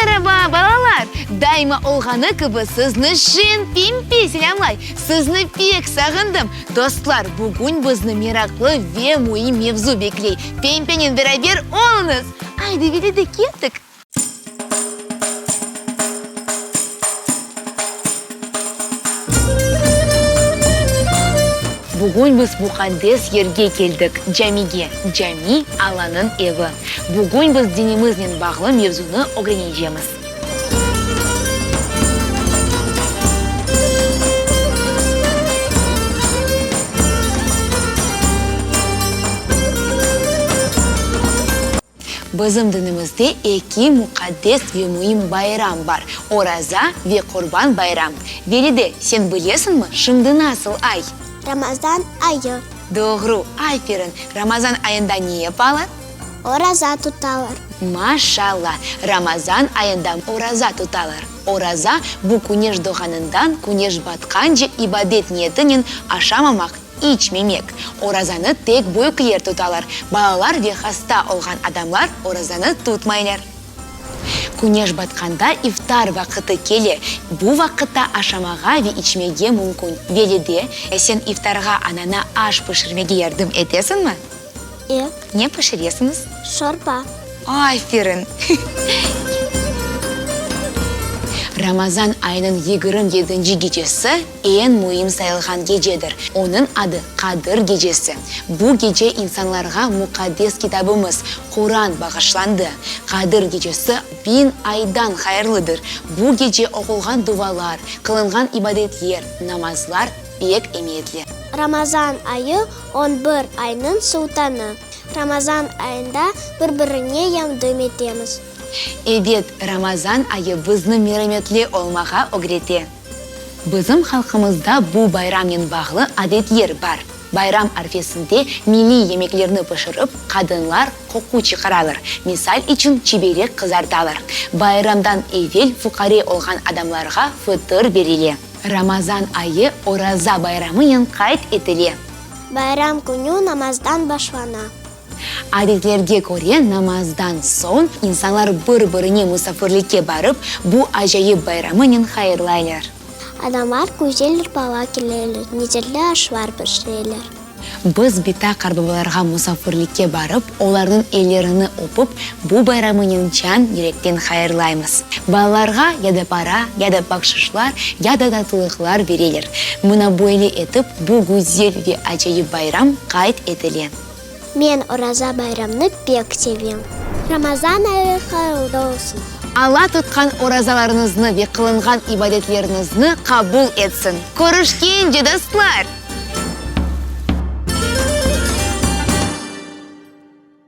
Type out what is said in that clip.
Meraba, balalar! Daima olğanı kibi sizni şeñ Pimpi selâmlay. Sizni pek sağındım. Dostlar, bugün bizni meraqlı ve müim mevzu bekley. Pimpinen beraber oluñız! Aydı, Velide, kettik! Bugün biz muqaddes yerge keldik, camige. Cami, Allanıñ evi. Bugün biz dinimiznen bağlı mevzunı ögrenecemiz. Bizim dinimizde eki muqaddes ve müim bayram bar, Oraza ve Qurban bayram. Velide, sen bilesiñmi, şimdi nasıl ay? Ramazan ayı. Doğru, aferin! Ramazan ayında ne yapalar? Oraza tutalar. Maşalla! Ramazan ayında oraza tutalar. Oraza, bu küneş doğanından küneş batqance ibadet niyetinen aşamamaq, İçmemek. Orazanı tek büyükler tutalar, balalar ve hasta olğan adamlar orazanı tutmaylar. Küneş batqanda iftar vaqıtı kele, bu vaqıtta aşamağa ve içmege mümkün. Velide, sen iftarğa anana aş pişirmege yardım etesiñmi? E. Ne pişiresiñiz? Şorba. Aferin! Ramazan ayınıñ 27-nci gecesi eñ müim sayılğan gecedir. Onıñ adı Qadır gecesi. Bu gece insanlarğa muqaddes kitabımız, Quran bağışlandı. Qadır gecesi biñ aydan hayırlıdır. Bu gece oqulğan duvalar, qılınğan ibadetler, namazlar pek emiyetli. Ramazan ayı on bir aynıñ sultanı. Ramazan ayında bir-birine yardım etemiz. Ebet, Ramazan ayı bizni merametli olmağa ögrete. Bizim halqımızda bu bayramnen bağlı adetler bar. Bayram arfesinde milliy yemeklerni pişirip, qadınlar qoqu çıqaralar, misal içün çiberek qızartalar. Bayramdan evel fuqare olğan adamlarğa fıtır berile. Ramazan ayı Oraza bayramınen qayd etile. Bayram künü namazdan başlana. Adetlerge köre, namazdan soñ insanlar bir-birine musafirlikke barıp, bu acayip bayramınen hayırlaylar. Adamlar güzel urbalar kiyeler, lezzetli aşlar pişireler. Biz bita-qartbabalarğa musafirlikke barıp, olarnıñ ellerini öpüp, bu bayramınen can yürekten hayırlaymız. Balalarğa ya da para, ya da bahşışlar, ya da tatlılıqlar bereler. Mına böyle etip, bu güzel ve acayip bayram qayd etile. Men Oraza bayramnı pek sevem. Ramazan ayı hayırlı olsun! Alla tutqan orazalarıñıznı ve qılınğan ibadetleriñizni qabul etsin! Körüşkence, dostlar!